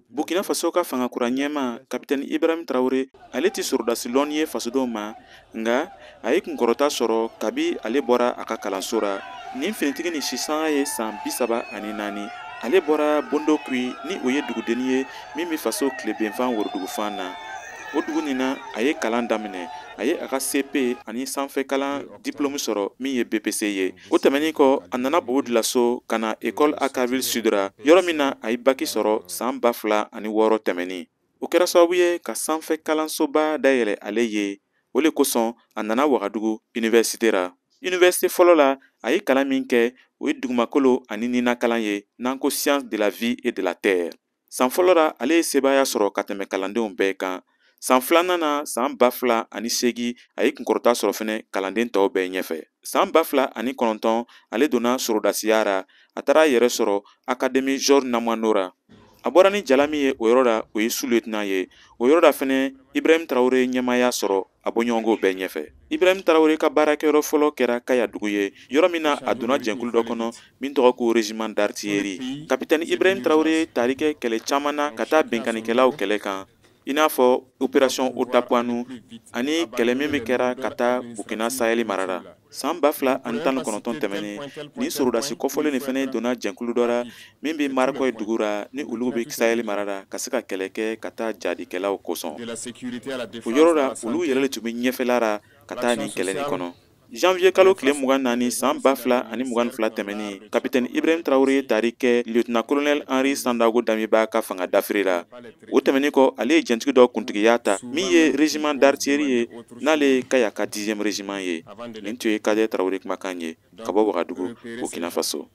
Burkina Faso ka fanga kura ɲɛma, Kapitɛni Ibrahim Traoré, ale tɛ sɔrɔdasi lɔnni ye fasodenw ma, nka a ye kunkɔrɔta sɔrɔ kabi ale bɔra a ka kalanso ra. Nin finitigi ni sisan ye san 34. Ale bɔra Bondokui, ni o ye dugudenni ye min bɛ faso tilebenfan worodugufan na. O dugu nin na, a ye kalan daminɛ. A ye a ka CP ani sanfɛ kalan diplôme sɔrɔ min ye BPC ye. O tɛmɛnin kɔ, a nana Bobo Dioulasso ka na école Akaville Sud ra, yɔrɔ min na a ye baki sɔrɔ san 2006 tɛmɛnin. O kɛra sababu ye ka sanfɛ kalansoba dayɛlɛ ale ye. O le kosɔn a nana Wagadugu université ra. Université fɔlɔ la, a ye kalan min kɛ, o ye dugumakolo ani ninakalan ye, n'an ko science de la vie et de la terre. San fɔlɔ la, ale ye sebaaya sɔrɔ ka tɛmɛ kalandenw bɛɛ kan. San filanan na, san 2008, a ye kunkɔrɔta sɔrɔ fɛnɛ kalanden tɔw bɛɛ ɲɛfɛ. San 2009, ale donna sorodasiya ra. A taara a yɛrɛ sɔrɔ Académie Georges Namoano ra. A bɔra ni jala min ye o yɔrɔ la, o ye sous-lieutenant ye. O yɔrɔ la fɛnɛ, Ibrahim Traoré ɲɛmaaya sɔrɔ a bɔɲɔgɔnko bɛɛ ɲɛfɛ. Ibrahim Traoré ka baarakɛyɔrɔ fɔlɔ kɛra Kaya dugu ye, yɔrɔ min na a donna jɛnkulu dɔ kɔnɔ min tɔgɔ ko régiment d'artillerie. Kapitɛni Ibrahim Traoré ye tari kɛ kɛlɛ caman na ka taa binkannikɛlaw kɛlɛ kan, i n'a fɔ opération Otapuanu ani kɛlɛ min bɛ kɛra ka taa Burkina Sahel mara la. San 2019 tɛmɛnen, nin sɔrɔdasi kɔfɔlen nin fɛnɛ donna jɛnkulu dɔ la min bɛ Markoye dugu la, ni olu bɛ Sahel mara la, ka se ka kɛlɛ kɛ ka taa jadikɛlaw kosɔn. O yɔrɔ la, olu yɛrɛ de tun bɛ ɲɛfɛla la ka taa nin kɛlɛ nin kɔnɔ. Janvier kalo tile 24 san 2022 tɛmɛnen, Kapitɛni Ibrahim Traoré ye tari kɛ lieutenant colonel Henri Sandaogo Damiba ka fanga dafiri la. O tɛmɛnen kɔ, ale ye jɛntigi dɔ kuntigiya ta min ye régiment d'artillerie ye, n'ale ye Kaya ka 10e régiment ye. Nin tun ye Kader Traoré kumakan ye ka bɔ Wagadugu, Burkina Faso.